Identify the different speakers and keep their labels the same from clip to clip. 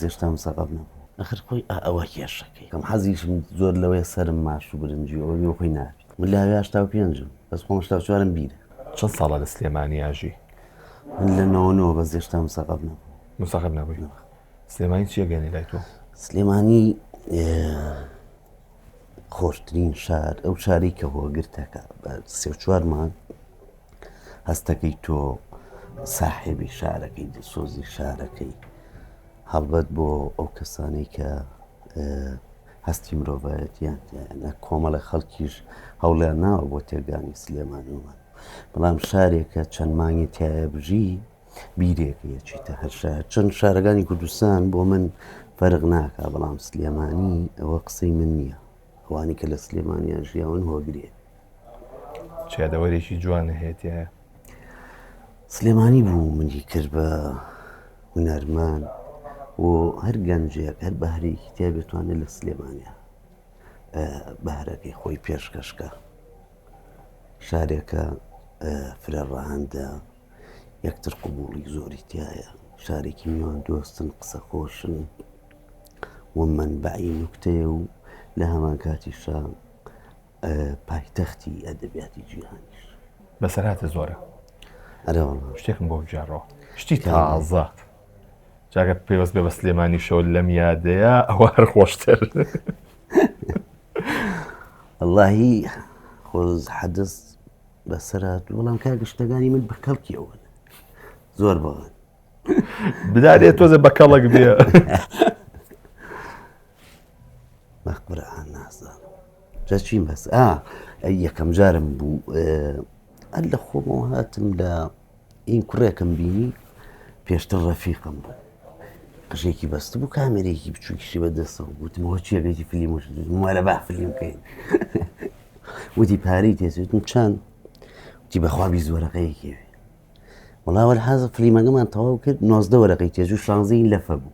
Speaker 1: هێشتا مسەقەف نەبوو. ئەخر خۆی ئا ئەوە کێشەکەی. کەم حەزیشم زۆر لەوەیە سەرم ماش و برنجی و ئەوە بێ خۆی نابێت. من لاوی 85م بەس خۆم 84م بیرە.
Speaker 2: چەند ساڵە لە سلێمانی ئاژی؟
Speaker 1: من لە 99 بەس هێشتا مسەقەف نەبوو.
Speaker 2: مسەقەف نەبووی؟ سلێمانی چیە گەنی لای تۆ؟
Speaker 1: سلێمانی خۆشترین شار ئەو شاری کە هۆگرتەکە بە سێ و چوار مانگ هەستەکەی تۆ ساحێبی شارەکەی دڵسۆزی شارەکەی هەڵبەت بۆ ئەو کەسانەی کە هەستی مرۆڤایەتیان تیانە کۆمەڵە خەڵکیش هەوڵیان ناوە بۆ تێگانی سلێمانیمان بەڵام شارێکە چەند مانگی تایە بژی بیرێکە یەچیتە هەر شار چەند شارەکانی کوردستان بۆ من فەرق ناکا بەڵام سلێمانی ئەوە قسەی من نییە ئەوانی کە لە سلێمانیان ژیاون هۆگرێ
Speaker 2: چ یادەوەرێکی جوان هەیە تیایە؟
Speaker 1: سلێمانی بوو منی کرد بە هونەرمەند و هەر گەنجێک هەر بەهرەیەکی تیا بتوانێت لە سلێمانیا بەهرەکەی خۆی پێشکەشکە شارێکە فرە ڕەهەندە یەکتر قبوڵی زۆری تایە شارێکی میوان دۆستن قسە خۆشن و منبعی نوکتەیە و لە هەمان کاتیشا پایتەختی ئەدەبیاتی جیهانیش.
Speaker 2: بەسەرهاتە زۆرە.
Speaker 1: ئەرێ وەڵا.
Speaker 2: شتێکم بۆ بگێڕەوە. شتی تازە. جاگە پەیوەست بێ بە سلێمانیشەوە لەم یادەیە ئەوە هەر خۆشتر.
Speaker 1: اللهی خۆز حەدەس بەسەرات وەڵام کاکە شتەکانی من بە کەڵکی ئەوەن زۆر بەوان.
Speaker 2: بدارێ تۆزە بە کەڵک بێ.
Speaker 1: بە قورئان نازانم جا چیم بەس ئا یەکەم جارم بوو هەر لە خۆمەوە هاتم لە این کوڕێکم بینی پێشتر ڕەفیقم بوو قژێکی بەست بوو کامێرێکی بچووکیشی بە دەستەوە گوتمەوە چیەکەی فلیم وەرە با فلیم بکەین وتی پارەی تێچوتم چەند وتی بەخوا بیست وەرەقەیەکی وەڵا وەرحازە فلیمەکەمان تەواو کرد 19 وەرەقەی تێچوو شانزەی لەفە بوو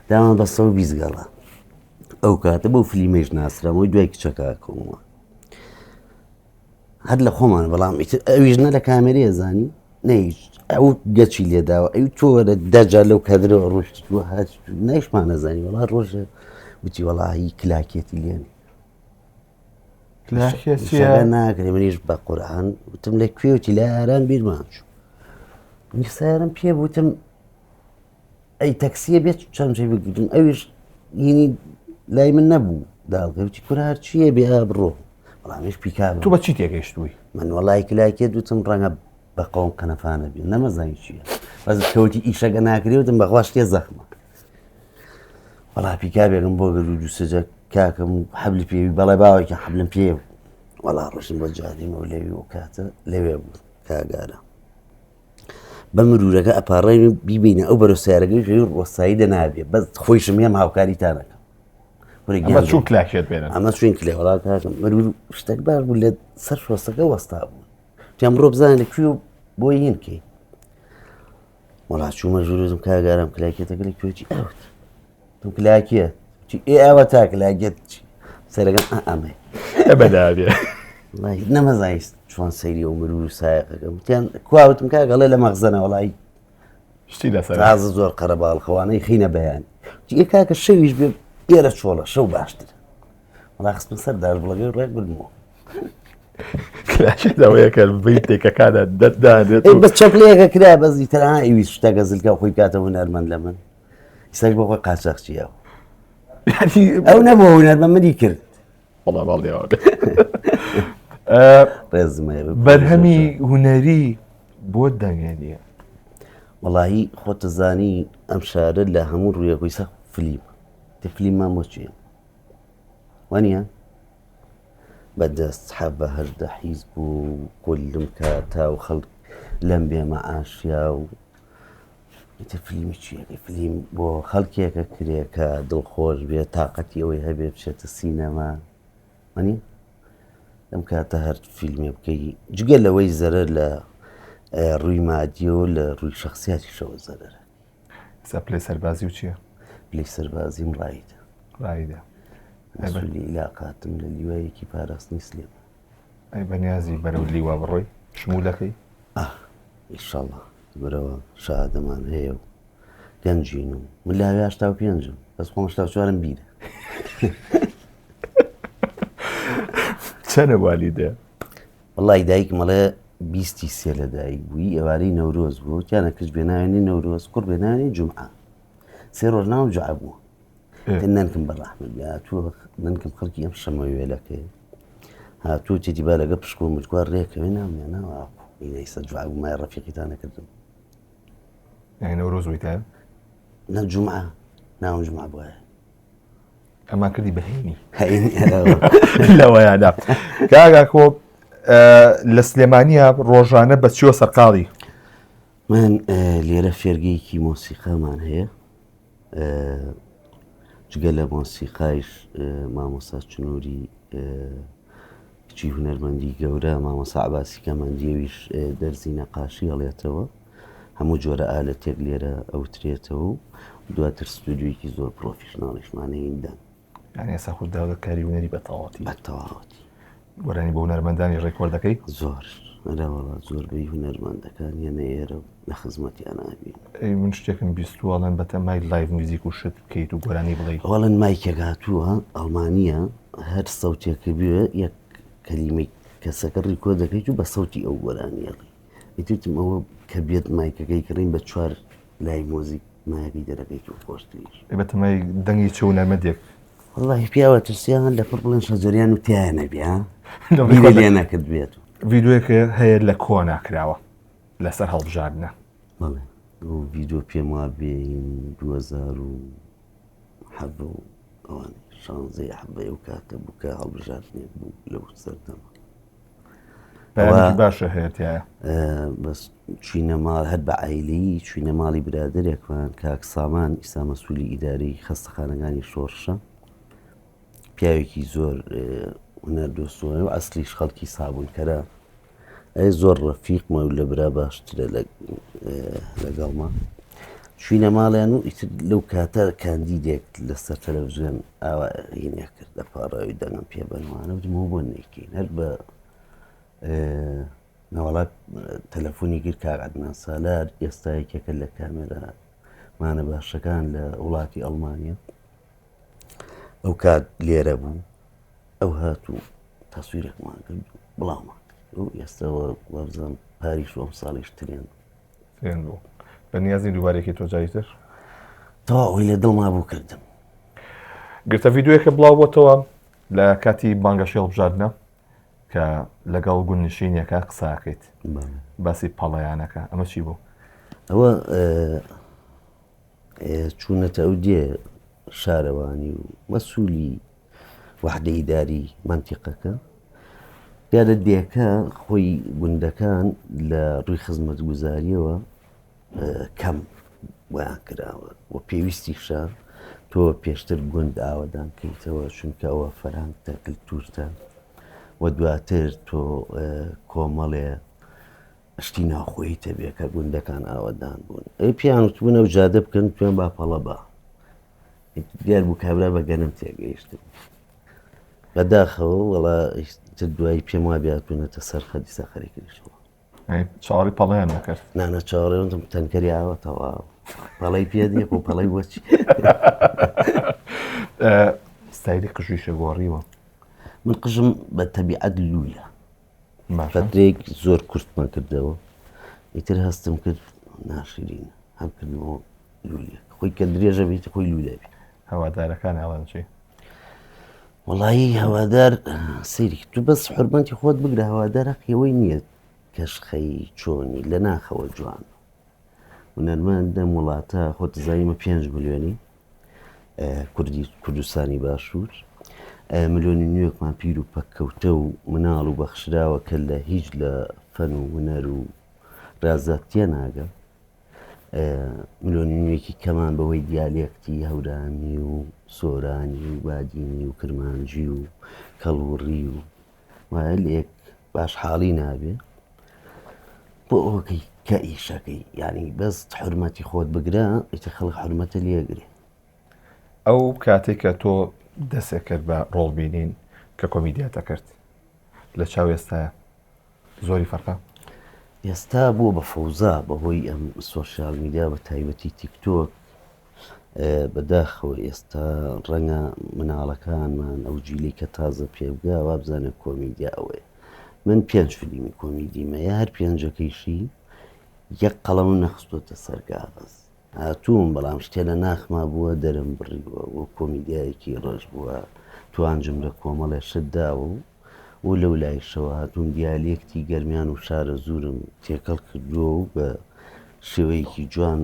Speaker 1: دامان بە 120 گەڵا ئەو کاتە بەو فلیمەیش ناسرامەوەی دوای کچەکە کۆمەوە هەر لە خۆمان بەڵام ئیتر ئەویش نە لە کامێرەیە زانی نەیش ئەو گەچی لێداوە ئەو تۆوەرە دەجا لەو کەدرەوە ڕۆشت هات نەیشمان نەزانی وڵا ڕۆژە وتی وەڵی کلاکێتی لێنی ناکرێ منیش بە قورآن وتم لە کوێ وتی لە ئاران بیرمان چوو سیارم پێ وتم ئەی تەکسیە بێت چەمچەی بگرم ئەویش هینی لای من نەبوو داڵگەوتی کورە هەر چییە بێ بڕۆ بەڵامیش پیکا
Speaker 2: تو بە چی تێگەیشتووی
Speaker 1: من وەڵای کلاکێ دوتم ڕەنگە بە قەوم قەنەفانە بێ نەمەزانی چییە بەس کەوتی ئیشەکە ناکرێ وتم بەخوا شتێ زەخمە وەڵا پیکابێکم بۆ گرد و دووسەجە کاکەم حەبلی پێوی بەڵێ باوەکی حەبلم پێ وەڵا ڕۆشتم بۆ جادەی مەولەوی و کاتە لەوێ بوو کاگارە بە مرورەکە ئەپاڕێن و بیبینە ئەو بەرەو سیارەکەی ژێر ڕۆسایی دەنابێ بەس خۆیشم هەم هاوکاریتانەکەم
Speaker 2: ئەمە چون کلاکێت بێنن
Speaker 1: ئەمە چوین کلێ وڵا کاکەم مرور شتێک باش بوو لە سەر شۆسەکە وەستا بوو پێم ڕۆ بزانە لە کوێ و بۆ یین کەی وڵا چوومە ژوورم کاگارم کلاکێتەکە لە کوێچی ئەوت تم کلاکیە چی ئێ ئەوە تا کلاکێت چی سەرەکەم ئەمێ
Speaker 2: بەدابێ
Speaker 1: نەمەزانی چۆن سەیری و مرور و سایەقەکە وتیان کواوتم کاک ئەڵێ لە مەخزەنە وەڵی
Speaker 2: شتی لەسەر
Speaker 1: تازە زۆر قەرەباڵخەوانەی خینە بەیان ئێ کاکە شەویش بێ ئێرە چۆڵە شەو باشتر وەڵا خستم سەر دار بڵەگەی ڕێک بردمەوە
Speaker 2: کلاشەوەیە کە بیتێکەکانە دەردانێت
Speaker 1: بە چەپلەیەکە کرا بەزی تەنها ئەویست شتەکە زلکە خۆی کاتە هونەرمەند لە من ئیساش بۆ خۆی قاچاخچیە ئەو نەبوو هونەرمەند منی کرد
Speaker 2: وەڵا باڵی ئەوە بێ. بەرهەمی هونەری بۆ دەنگێ نییە
Speaker 1: وەڵاهی خۆتەزانی ئەم شارە لە هەموو ڕوویەکەی سەخت فلیم تە فلیممان بۆ چییە وانە بەدەست حەبە هەردە حیز بوو کلم کاتا و خەڵک لەم بێمە ئاشیا و ئیتر فلیمی چیەکەی فلیم بۆ خەڵکێکە کرێ کە دڵخۆش بێ تااقەتی ئەوەی هەبێ بچێتە سینەما منی لەم کاتە هەر فیلمێ بکەی جگە لەوەی زەرەر لە ڕووی مادیەوە لە ڕووی شخصیاتیشەوە زەرەرە
Speaker 2: ئێستا پلەی سەربازی و چییە؟
Speaker 1: پلەی سەربازیم ڕایدە
Speaker 2: ڕایدە
Speaker 1: مەسولی عیلاقاتم لە لیوایەکی پاراستنی سلێمان
Speaker 2: ئەی بەنیازی بەرەو لیوا بڕۆی شمولەکەی؟
Speaker 1: ئیشەڵا بەرەوە شەهادەمان هەیە و گەنجین و من لاوێ 85م بەس خۆم 84م بیرە.
Speaker 2: چەنە والیدە؟
Speaker 1: وەڵی دایکم ئەڵێ بیستی سێ لە دایک بووی ئێوارەی نەورۆز بوو تیانە کچ بێناوێنی نەورۆز کوڕ بێناوێنی جومعە سێ ڕۆژ ناوم جوعە بوو تر نەنکم بە ڕەحمەت بێ هاتووە نەنکم خەڵکی ئەم شەمەوێلەکەی هاتوو تێتی با لەگە پشکۆ ملکوار ڕێکەوێ ناومیان ناوە ئاقۆ ئینەیسە جوعە بوو مای ڕەفیقیتان نەکردم
Speaker 2: یعنی نەورۆز بوویتە
Speaker 1: نە جومعە ناوم جومعە بووە
Speaker 2: ئەمان کردی بە هەینی لەوەیاندا کاگاکۆ لە سلێمانیا ڕۆژانە بە چیوە سەرقاڵی
Speaker 1: من لێرە فێرگەیەکی مۆسیقامان هەیە جگە لە مۆسیقایش مامۆسا چنووری کچی هونەرمەندی گەورە مامۆسا عباسی کەمەندیەویش دەرزی نەقاشی هەڵێتەوە هەموو جۆرە ئالەتێک لێرە ئەوترێتەوە و دواتر ستودیۆیەکی زۆر پرۆفیشناڵیشمان هەیە دان.
Speaker 2: یانی ئێستا خۆت داوە کاری هونەری بە تەواوەتی؟
Speaker 1: بە تەواوەتی.
Speaker 2: گۆرانی بۆ هونەرمەندانی ڕێکۆرد دەکەی؟
Speaker 1: زۆر ئەرا وەڵا زۆربەی هونەرمەندەکان یەنە ئێرە و لە خزمەتیان ئابین.
Speaker 2: ئەی من شتێکم بیستووە ئەڵێن بەتەمای live music و شت بکەیت و گۆرانی بڵێی.
Speaker 1: ئەڵێن مایکێک هاتووە ئەڵمانییە هەر سەوتێکە بوێ یەک کەلیمەی کەسەکە ڕیکۆرد دەکەیت و بە سەوتی ئەو گۆرانی ئەڵێی. ئیتر وتم ئەوە کە بێت مایکەکەی کڕین بە چوار لای مۆزیک مایەکەی دەرەکەیت و خۆشتریش.
Speaker 2: ئێ بەتەمای دەنگی چ هونەرمەندێک؟
Speaker 1: وەڵاهی پیاوە ترسیان لە پڕ بڵێن شەجەریان و تیایە نەبێ ها بیری لێ نەکرد بێت.
Speaker 2: ڤیدیۆیەک هەیە لە کۆنا کراوە لەسەر هەڵبژاردنە.
Speaker 1: بەڵێ ئەو ڤیدیۆ پێم وابێ هین 2017 و ئەوانەی شانزەی حەڤدەی ئەو کاتە بوو کە هەڵبژاردنێک بوو لەو سەردەمە.
Speaker 2: پەیامێکی باشە هەیە تایە.
Speaker 1: بەس چوینە ماڵ هەر بە عیلەیی چوینە ماڵی برادێکمان کاک سامان ئیسا مەسوولی ئیداری خەستەخانەکانی شۆڕشە پیاوێکی زۆر هونەر دۆستوە و ئەسلیش خەڵکی سابوونکەرە ئەی زۆر ڕەفیقمە و لە برا باشترە لەگەڵما چوینە ماڵیان و ئیتر لەو کاتە کاندیدێک لەسەر تەلەڤزیۆن ئاوا هینێ کرد دەپاڕاوی دەنگم پێ بەنوانە وتم بۆ نەیکەین هەر بە نەوەڵا تەلەفۆنی کرد کاک عەدنان سالار ئێستا یەکێکە لە کامێرا مانە باشەکان لە وڵاتی ئەڵمانیا ئەو کات لێرە بوو ئەو هات و تەسویرێکمان کرد بڵاومان کرد و ئێستاوە وابزانم پاریش و ئەم ساڵیش ترێن
Speaker 2: ترێن بوو بە نیازی دووبارێکی تۆ جاری تر
Speaker 1: تەواو ئەوەی لە دڵما بوو کردم
Speaker 2: گرتە ڤیدیۆیەکە بڵاو بۆتەوە لە کاتی بانگەشەی هەڵبژاردنە کە لەگەڵ گوندنشینیەکە قساکەیت باسی پەڵەیانەکە ئەمە چی بوو؟
Speaker 1: ئەوە چوونەتە ئەو دێ شارەوانی و مەسوولی وەحدە ئیداری مەنتیقەکە دیارە دێکە خۆی گوندەکان لە ڕووی خزمەتگوزاریەوە کەم بۆیان کراوە و پێویستیشە تۆ پێشتر گوند ئاوەدان کەیتەوە چونکە ئەوە فەرهەنگتە کللتورتە و دواتر تۆ کۆمەڵێ شتی ناوخۆیی تەبێ کە گوندەکان ئاوەدان بوون ئەی پیان وتبوون ئەو جادە بکەن پێیان با پەڵە بە دیار بوو کابرا بە گەنم تێگەیشتن بەداخەوە وەڵا تر دوایی پێم وا بیاتونەتە سەر خەدیسە خەریکریشەوە
Speaker 2: چاوەڕی پەڵەیان نەکرد
Speaker 1: نانە چاوەڕێ وتم تەنکەری ئاوە تەواو پەڵەی پێ دێ خۆ پەڵەی بۆچی
Speaker 2: ستایلی قژیشە گۆڕیوە
Speaker 1: من قژم بە تەبیعەت لوولە فەترەیەک زۆر کورتمان کردەوە ئیتر هەستم کرد ناشرینە هەم کردمەوە لولێک خۆی کە درێژە بیت خۆی لولە بێت
Speaker 2: هەوادارەکان ئەڵێن چی
Speaker 1: وەڵایی هەوادار سەیری تو بەس حرمەتی خۆت بگرە هەوادار هەقیەوەی نییە کەشخەی چۆنی لە ناخەوە جوان هونەرمەند لەم وڵاتە خۆت زانیمە 5 ملیۆنی کوردی کوردستانی باشوور ملیۆنی نوێکمان پیر و پەککەوتە و مناڵ و بەخشراوە کە لە هیچ لە فەن و هونەر و ڕازات تێناگە ملیۆنی نوێکی کەمان بەهۆی دیالێکتی هەورامی و سۆرانی و بادینی و کرمانجی و کەڵوڕی و وایە لێک باش حاڵی نابێ بۆ ئەوەکەی کە ئیشەکەی یعنی بەس حرمەتی خۆت بگرە ئیتر خەڵک حرمەتە لێگرێ
Speaker 2: ئەو کاتێک کە تۆ دەسێک کرد بە ڕۆڵ بینین کە کۆمیدیاتە کرد لە چاو ئێستاە زۆری فەرقە؟
Speaker 1: ئێستا بووە بە فەوزا بەهۆی ئەم سۆشیال میدیا بە تایبەتی تیکتۆک. بەداخەوە ئێستا ڕەنگە مناڵەکانمان ئەو جیلی کە تازە پێبگا وابزانێ کۆمیدیا ئەوەیە من پێنج فلیمی کۆمیدیم هەیە هەر پێنجەکەیشی یەک قەڵەمم نەخستۆتە سەر کاغەز هاتووم بەڵام شتێ لە ناخما بووە دەرم بڕیوە وەک کۆمیدیایەکی ڕەش بووە توانجم لە کۆمەڵێ شت داوە و و لەو لایشەوە هاتووم دیالێکتی گەرمیان و شارەزوورم تێکەڵ کردووە و بە شێوەیەکی جوان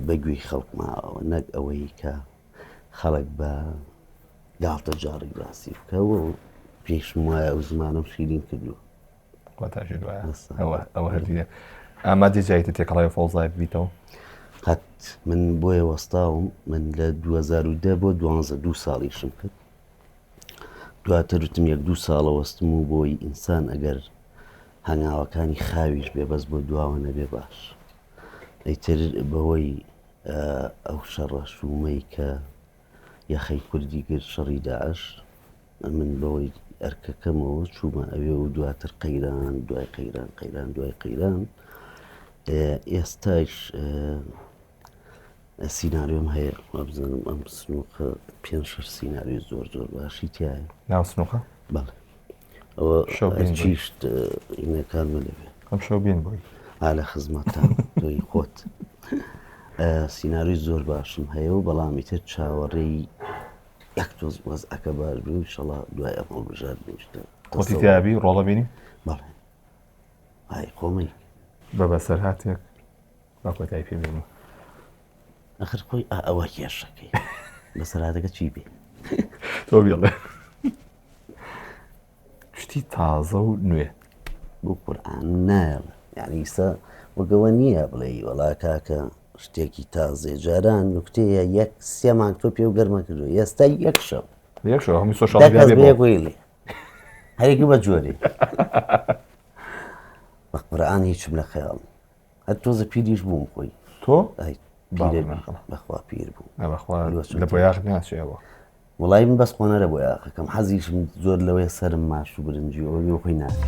Speaker 1: بە گوێی خەڵک ماوە نەک ئەوەی کە خەڵک بە گاڵتە جاڕی باسی بکە و پێشم وایە ئەو زمانم شیرین کردووە.
Speaker 2: ئەوە هەردیە ئامادە جایتە تێکەڵای فەوزای بیتەوە
Speaker 1: قەت من بۆیە وەستاوم من لە 2010 بۆ دوانزە دوو ساڵیشم کرد دواتر وتم یەک دوو ساڵە وەستم و بۆی ئینسان ئەگەر هەنگاوەکانی خاویش بێ بەس بۆ دواوە نەبێ باش ئیتر بەهۆی ئەو شەڕە شوومەی کە یەخەی کوردی گرت شەڕی داعش من بەوەی ئەرکەکەمەوە چوومە ئەوێ و دواتر قەیران دوای قەیران قەیران دوای قەیران ئێستاش سیناریۆم هەیە وابزانم ئەم سنووقە پێ شەش سیناریۆ زۆر زۆر باشی تایە
Speaker 2: ناو سنووقە
Speaker 1: بەڵێ ئەوە شەوچیشت ئینەکانمە لەوێ
Speaker 2: ئەم شەو بین بۆی
Speaker 1: ئالە خزمەتان تۆی خۆت سیناریۆی زۆر باشم هەیە و بەڵام ئیتر چاوەڕێی یەک تۆز وەزعەکە باش بێ و ئینشەڵا دوای ئەم هەڵبژاردنیش
Speaker 2: خۆتی تیابی ڕۆڵە بینی
Speaker 1: بەڵێ ئای خۆمەی
Speaker 2: بە بەسەرهاتێک با کۆتایی پێ بێنی
Speaker 1: ئەخر خۆی ئەوە کێشەکەی بەسەرهاتەکە چی بێ
Speaker 2: تۆ بێڵێ شتی تازە و نوێ.
Speaker 1: بۆ قورئان نایەڵێ یعنی ئیستا وەک ئەوە نییە بڵێ وەڵا کاکە شتێکی تازێ جاران نوکتەیە یەک سێ مانگ تۆ پێ و گەرمە کردو ئێستا یەک شەو
Speaker 2: یەک شەو هەموو سۆشیال میدیا بێ بۆ.
Speaker 1: بێگویلی هەرێکی بە جۆری بە قورئان هیچم لە خەیاڵ هەر تۆزە پیریش بووم خۆی
Speaker 2: تۆ
Speaker 1: ئای پیرە بەخوا پیر بوو
Speaker 2: بەخوا لە بۆیاخ ناچێەوە
Speaker 1: وڵی من بەس خۆنەرە بۆ یاخەکەم حەزیشم زۆر لەوەیە سرم ماش و برنجی ئەوە خۆی ناکە.